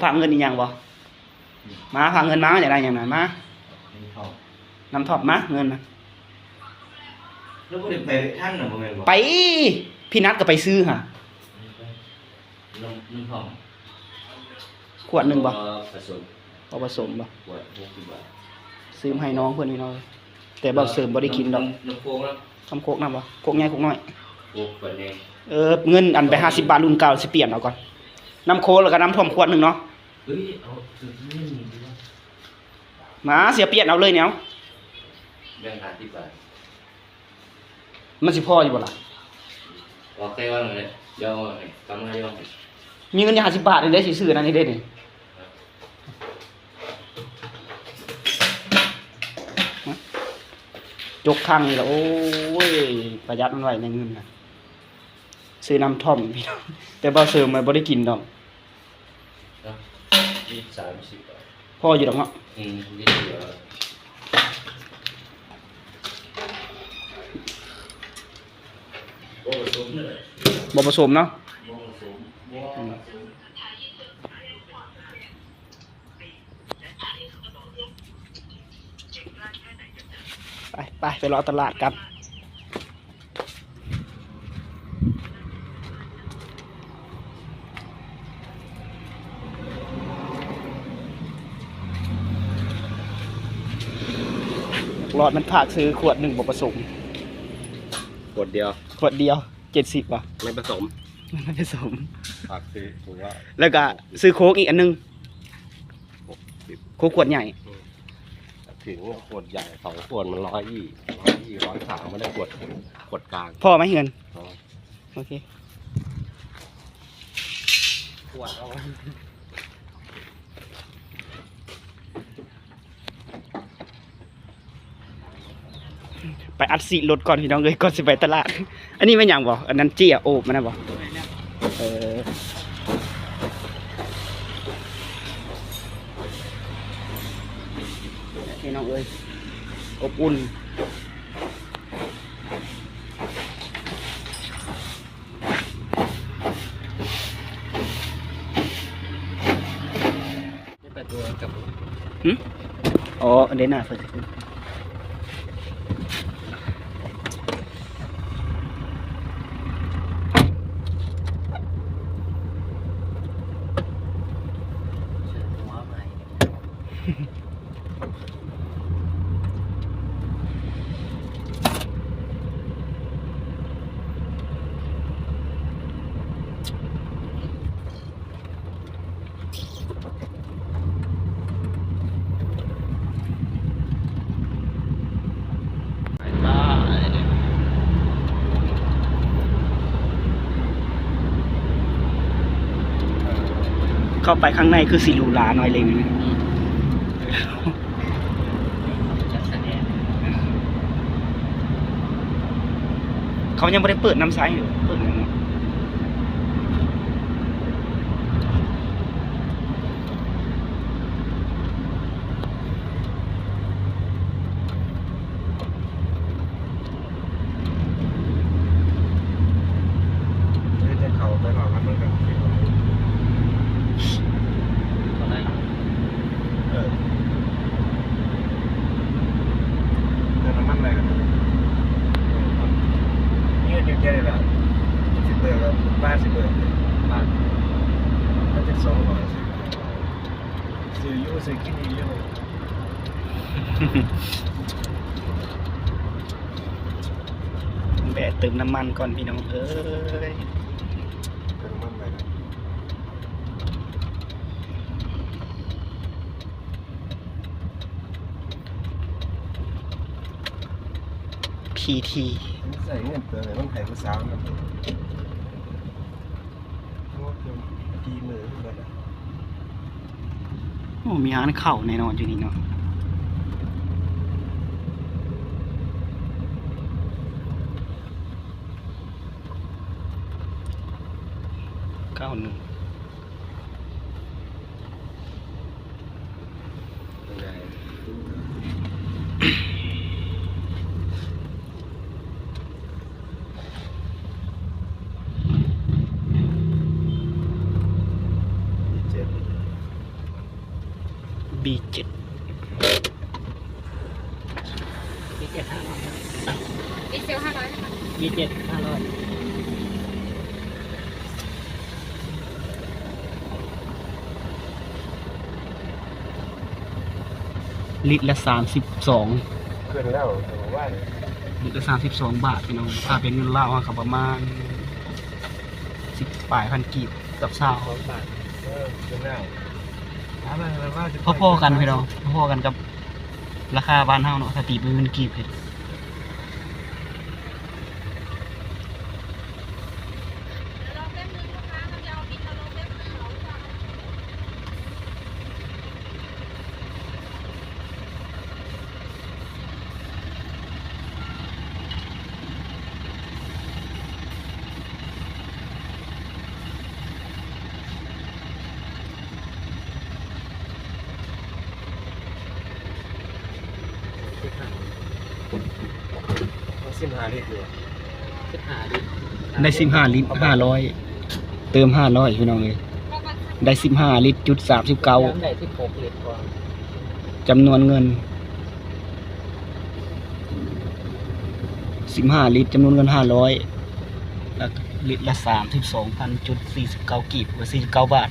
ຝາກເງິນອີ່ຫຍັງບໍ່? ມາ ຝາກເງິນມາ ຢາກໄດ້ຫຍັງນະ ມາ. ນ້ຳທ່ອມ ນ້ຳທ່ອມ ມາ ເງິນນະ. ແລ້ວບໍ່ໄດ້ໄປທາງນັ້ນບໍ່ແມ່ນບໍ່? ໄປ ພີ່ນັດກໍໄປຊື້ຫາ. ນ້ຳ ນ້ຳ ນ້ຳທ່ອມ ຂວດໜຶ່ງບໍ່? ບໍ່ ບໍ່ປະສົມ ບໍ່ປະສົມບໍ່? ຂວດຫົກສິບບາດ ຊື້ມາໃຫ້ນ້ອງເພິ່ນພີ່ນ້ອງ ແຕ່ເບົາເສີມບໍ່ໄດ້ກິນດອກ. ນ້ຳ ນ້ຳໂຄກນະ? ນ້ຳໂຄກນຳບໍ່? ໂຄກໃຫຍ່ ໂຄກຂວດໃຫຍ່. ເອີ ເງິນອັນໄປຫ້າສິບບາດລຸ້ນເກົ່າ ຊິປ່ຽນເອົາກ່ອນ. ນ້ຳໂຄກ ແລ້ວກໍນ້ຳທ່ອມຂວດໜຶ່ງເນາະ. ເອີຍ ເອົາ ເອີ ນີ້ດີກວ່າ. ມາ ຊິປ່ຽນເອົາເລີຍແນວ ແບ່ງຫ້າສິບບາດ. ມັນຊິພໍຢູ່ບໍ່ລະ? ບໍ່ເຄີຍວ່າແນວໃດ ດຽວໃຫ້ ກຳມາດຽວໃຫ້. ມີເງິນຢູ່ຫ້າສິບບາດນີ້ເດ້ ຊິຊື້ອັນນັ້ນນີ້ເດ້ນີ້. ຈົກຄັງນີ້ລະ ໂອ້ຍ ປະຢັດມັນໄວ້ໃນເງິນນະ. ຊື້ນ້ຳທ່ອມພີ່ນ້ອງ ແຕ່ເບົາເສີມມັນບໍ່ໄດ້ກິນດອກ. ເນາະ ມີສາມສິບບາດ ພໍຢູ່ດອກເນາະ. ອືມ ນິດດຽວ ບໍ່ປະສົມເດີ ບໍ່ປະສົມເນາະ ບໍ່ປະສົມ ບໍ່ປະສົມ. ໄປ ໄປ ໄປເລາະຕະຫຼາດກັນ. ຫຼອດມັນພາກຊື້ຂວດໜຶ່ງບໍ່ປະສົມ ຂວດດຽວ ຂວດດຽວເຈັດສິບບໍ່? ໄມ່ປະສົມ ໄມ່ປະສົມ ພາກຊື້ຂວດ ແລ້ວກະຊື້ໂຄກອີກອັນໜຶ່ງ ຫົກສິບ ໂຄກຂວດໃຫຍ່. ອືມ ເຖິງຂວດໃຫຍ່ສອງຂວດມັນຮ້ອຍ ຮ້ອຍ ຮ້ອຍສາມ ມັນໄດ້ຂວດ ຂວດກາງ ພໍໄໝເຮືອນ? ພໍ ໂອເຄ ຂວດເອົາ ໄປອັດສີລົດກ່ອນພີ່ນ້ອງເອີຍ ກ່ອນຊິໄປຕະຫຼາດ. ອັນນີ້ແມ່ນຫຍັງບໍ່? ອັນນັ້ນເຈ້ຍໂອບມັນນະບໍ່? ເອີ ພີ່ນ້ອງເອີຍ ອົບອຸ່ນ. ຫຶ? ອໍ ອັນເດໜ້າເພິ່ນ. ເຂົ້າໄປຂ້າງໃນຄືຊິຫຼູຫຼາໜ້ອຍເລັກ. ເຂົາຍັງບໍ່ໄດ້ເປີດນ້ຳໃຊ້ ເປີດຫຍັງເນາະ. ເຮັດໃຫ້ເຂົາໄປເວົ້າກັນ ມັນກໍ ບໍ່ໄດ້. ເອີ ເຕີມນ້ຳມັນໄດ້ກໍ ນີ້ເປັນແຄ່ນີ້ລະ ຊິເບີກກໍບ້ານ ຊິເບີກບ້ານ ມັນຈັກສອງຮ້ອຍ ຊື້ຢູ່ ຊື້ກິນອີກຢູ່. ແວະເຕີມນ້ຳມັນກ່ອນພີ່ນ້ອງເອີຍ. ເຕີມນ້ຳມັນໄວ້ນະ. ພີທີ ມັນໃຊ້ເງິນເຕີມ ມັນໃຫ້ຜູ້ສາວນຳ. ໂອ້ ເປັນປີມືເບິດລະ. ໂອ້ ມີຮ້ານເຂົ້າແນ່ນອນຢູ່ນີ້ເນາະ. ເກົ້າໜຶ່ງ. ເຈັດ มีเจ็ด มีเจ็ดห้าร้อย ดีเซลห้าร้อย นะคะ มีเจ็ดห้าร้อย ลิตรละสามสิบสอง ขึ้นแล้ว ลิตรละสามสิบสองบาท พี่น้อง ถ้าเป็นเงินลาวก็ประมาณสิบปลายพันกีบ เกือบซาว บาท เออ ขึ้นแล้ว พอๆกันพี่น้อง พอๆกันกับราคาบ้านเฮาเนาะ ถ้าตีเป็นเงินกีบเด้ สิบห้า สิบห้าลิตรอยู่ สิบห้าลิตร ได้สิบห้าลิตร ห้าร้อย เติมห้าร้อย พี่น้องเอ้ย ได้สิบห้าลิตรจุดสามสิบเก้า ได้สิบหกลิตรกว่า จำนวนเงิน สิบห้าลิตร จำนวนเงินห้าร้อย แล้วลิตรละสามสิบสองพันจุดสี่สิบเก้ากีบ หรือสี่สิบเก้าบาท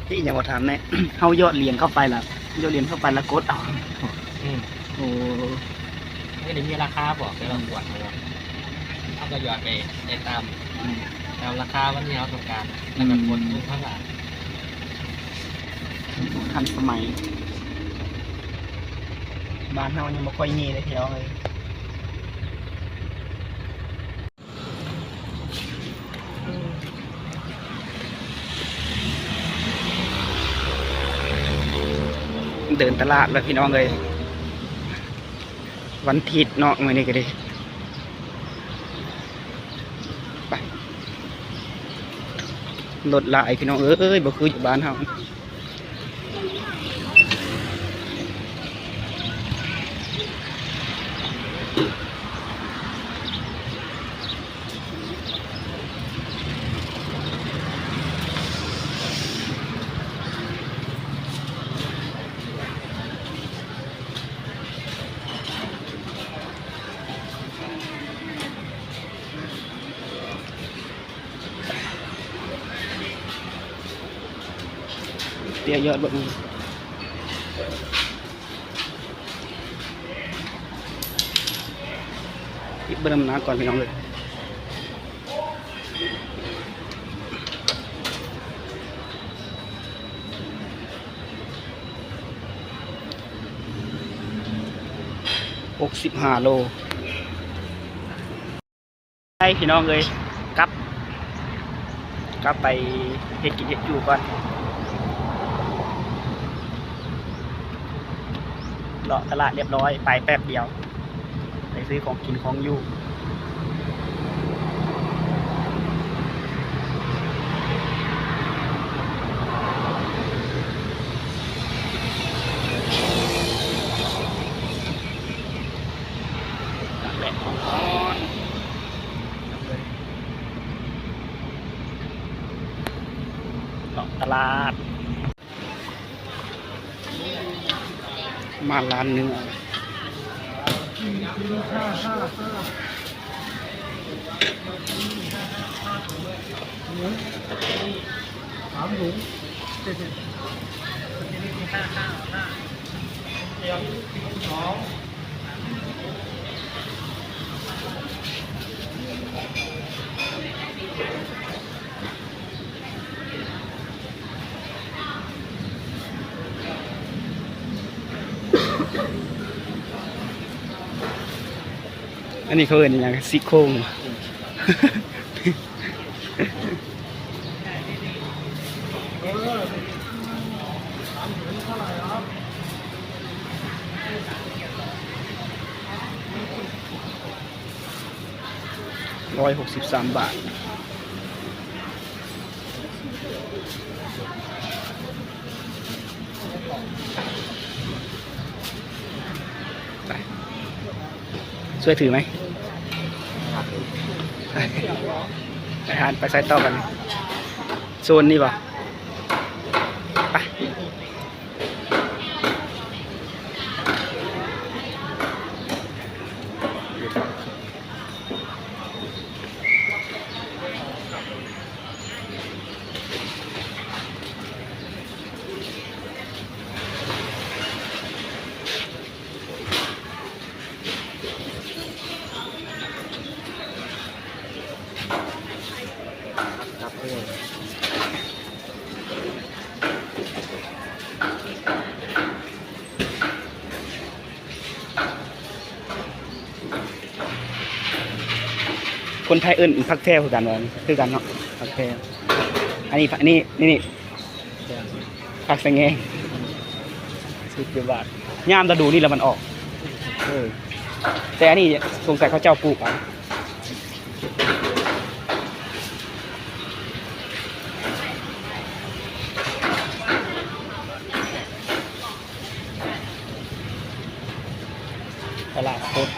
เฮ้ย อย่ามาถามแน่ เฮาหยอดเหรียญเข้าไปล่ะ หยอดเหรียญเข้าไปแล้วกดเอา อืม โอ้ มันก็ได้มีราคาบอก แต่ว่าขวดเฮาอะ เฮาก็หยอดไปได้ตาม อืม ตามราคาวันที่เฮาต้องการ แล้วก็กด อืม ทุกครั้งอะ ทันสมัย บ้านเฮายังบ่ค่อยมีเลยพี่น้องเอ้ย เดินตลาดแล้วพี่น้องเอ้ย วันอาทิตย์เนาะ มื้อนี้ก็ดี ไป รถหลายพี่น้องเอ้ย บ่คืออยู่บ้านเฮา เตี้ยยอดเบิ่ง ปิดเบิ่งน้ำหนักก่อนพี่น้องเอ้ย หกสิบห้าโล ไปพี่น้องเอ้ย กลับ กลับไปเฮ็ดกินเฮ็ดอยู่ก่อน เลาะตลาดเรียบร้อย ไปแป๊บเดียว ไปซื้อของกินของอยู่ นั่นแหละ เลาะตลาด มาร้านเนื้อ สามถุง อันนี้เขาเอิ้นอิหยัง ซี่โครง ร้อยหกสิบสามบาท ຊ່ວຍຖືໄໝ? ໄປ ທ່ານ ໄປໃສຕໍ່ບັດນີ້? ໂຊນນີ້ບໍ່? ໄປ. ຄົນໄທເອີ້ນຜັກແພວຄືກັນບໍ່? ຄືກັນເນາະ ຜັກແພວ. ອັນນີ້ ອັນນີ້ ນີ້ ນີ້ ຜັກສະແງງ ສຸດຍອດ ຍາມລະດູນີ້ລະມັນອອກ. ເອີ ແຕ່ອັນນີ້ສົງໄສເຂົາເຈົ້າປູກເອົາ. ຕະຫຼາດສົດ.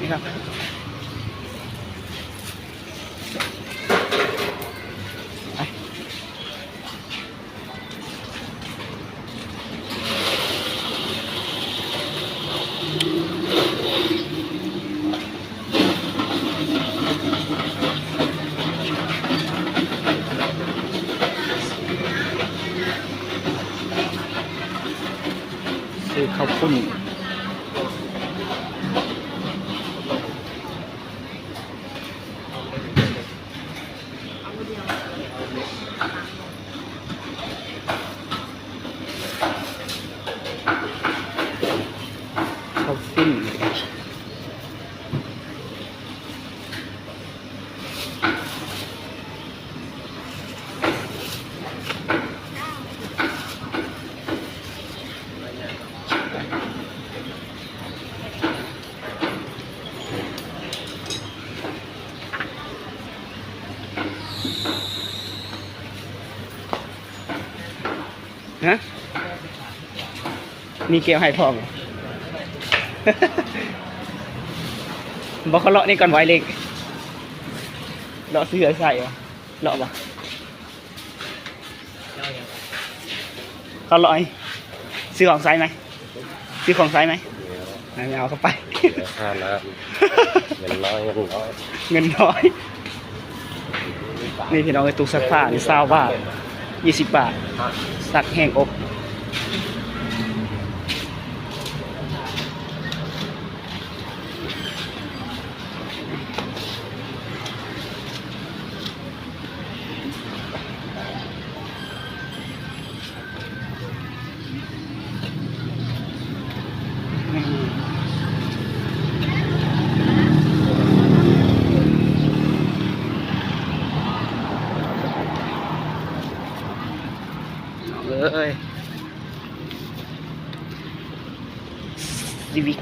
ນີ້ເນາະ ໄປ. ຊື້ເຂົ້າປຸ້ນ. ເຂົ້າປຸ້ນ. ຮະ? ມີແກ້ວໃຫ້ພ້ອມ. ບໍ່ ເຂົາເລາະນີ້ກ່ອນ ໄວເລັກ ເລາະຊື້ໃສ່ ເລາະບໍ່? ເຂົາເລາະ ຊື້ຂອງໃຊ້ໄໝ? ຊື້ຂອງໃຊ້ໄໝ? ເອົາ ເອົາເຂົ້າໄປ. ເສຍຄ່ານ້ຳ ເງິນນ້ອຍ ເງິນນ້ອຍ ເງິນນ້ອຍ. ນີ້ພີ່ນ້ອງເອີຍ ຕູ້ຊັກຜ້ານີ້ຊາວບາດ ຍີ່ສິບບາດ ຊັກແຫ້ງອົບ. ນ້ອງເອີຍ ຊີວິດ